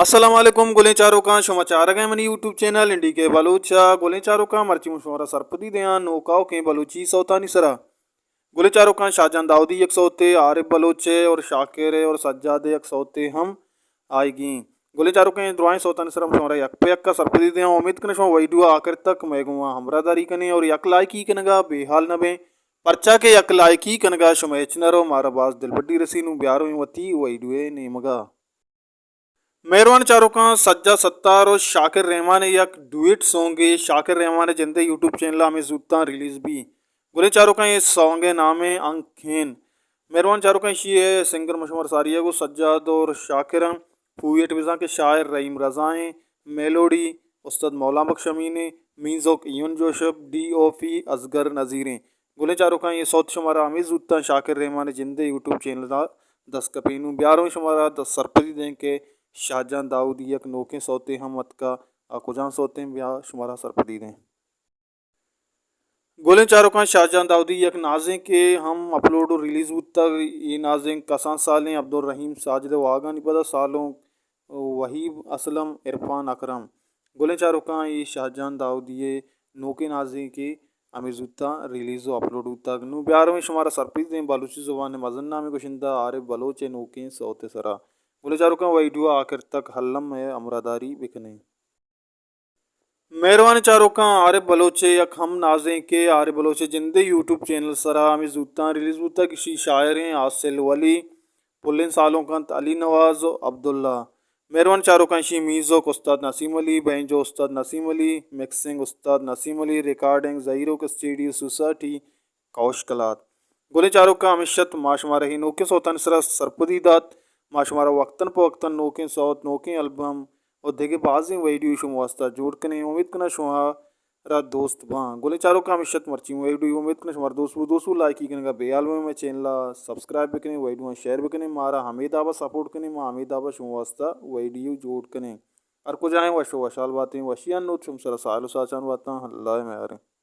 السلام علیکم گلیں چاروکاں، شما چارگ ءَ منی یوٹیوب چینل این ڈی کے بلوچ ءَ۔ گلیں چاروکاں، مرچی من شمارا سرپدی دیاں نوکاؤکیں بلوچی سوتانی سرا۔ گلیں چاروکاں، شاہجان داؤدی یک سوتے، عارف بلوچ ءِ اور شاکر ءِ اور سجاد ءِ یک سوتے ہم آئیگی۔ گلیں چاروکاں، اے درائیں سوتانی سرا من شمارا یک پہ یک ءَ سرپدی دیاں۔ امید کناں شما ویڈیو آخر تک مئے گوما ہمراہ داری کنیں اور یک لائکی کنگا بے حال نہ بیں، پرچا کہ یک لائکی کنگا شما ہچ نہ رو، مارا باز دلبڈی رسی۔ نوں بیارویں وتی ویڈیو ءِ نیمگا۔ مہروان چاروکاں، سجاد ستار و شاکر رحمان ءِ یک ڈوئٹ سونگے شاکر رحمان ءِ جندے یوٹیوب چینل ءَ ہمے زوتاں ریلیز بی۔ گلیں چاروکاں، اے سونگ ءِ نام ءَ انکھین۔ مہروان چاروکاں، ایشی ءِ سنگر من شمارا ساری ءَ گوں سجاد اور شاکر ایں۔ پوئٹ بزاں کہ شاعر رحیم رضا ایں، میلوڈی استاد مولانا بخش امین ایں، میوزک ایون جوشپ، ڈی او پی اصغر نذیر ایں۔ گلیں چاروکاں، اے سوت شمارا ہمے زوتاں شاکر رحمان ءِ جندے یوٹیوب چینل ءَ دست کپی۔ نوں بیارویں شمارا دست سرپدی دیں کہ شاہجان داؤدی یک نوکیں سوتے ہم اتکا، آ کجام سوتیں، بیا شمارا سرپدی دیں۔ گلیں چاروکاں، شاہجان داؤدی یک نازیں کہ ہم اپلوڈ و ریلیز بوتگ، اے نازیں کسان سالیں عبدالرحیم ساجد ءِ واہگانی پدا سالونک وہیب اسلم، عرفان اکرم۔ گلیں چاروکاں، اے شاہجان داؤدی ءِ نوکیں نازیں کہ ہمے زوتاں ریلیز و اپلوڈ بوتگ۔ نوں بیارویں شمارا سرپدی دیں بلوچی زبان ءِ مزن نامیں گشندہ عارف بلوچ ءِ نوکیں سوت ءِ سرا۔ گلیں چاروکاں، ویڈیو ءَ آخر تک الم ءَ ہمراہ داری بکنیں۔ مہروان چاروکاں، عارف بلوچ ءِ یک ہم نازیں کہ عارف بلوچ ءِ جندے یوٹیوب چینل سرا ہمے زوتاں ریلیز بوتگ، ایشی شاعریں حاصل ولی، پلیں سالونک انت علی نواز و عبداللہ۔ مہروان چاروکاں، ایشی میوزک استاد نسیم علی، بینجو استاد نسیم علی، مکسنگ استاد نسیم علی، ریکارڈنگ زہیروک اسٹوڈیو سوسائٹی کوش کلات۔ گلیں چاروکاں، ہمیشت ما شمارا اے نوکیں سوتانی سرا سرپدی دات۔ ما شمارا وقتاً پہ وقتاً نوکیں سوت، نوکیں البم و دگہ بازیں ویڈیو شما واسطہ جوڑ کنیں۔ امید کناں شمارا دوست باں۔ گلیں چاروکاں، ہمیشت مرچی ویڈیو، امید کناں شمارا دوست بو۔ دوست بو، لائکی کنگا بے حال مہ بے، مئے چینل ءَ سبسکرائب بکنیں، ویڈیو شیئر بکنیں، مارا ہمے دابا سپورٹ کنیں، ما ہمے دابا شما واسطہ ویڈیو جوڑ کنیں۔ ہر کجا ایں وش و وشحال باتیں، وشیانی نود شما سرا ساہیل و ساچان باتاں۔ اللہ ءِ میاریں۔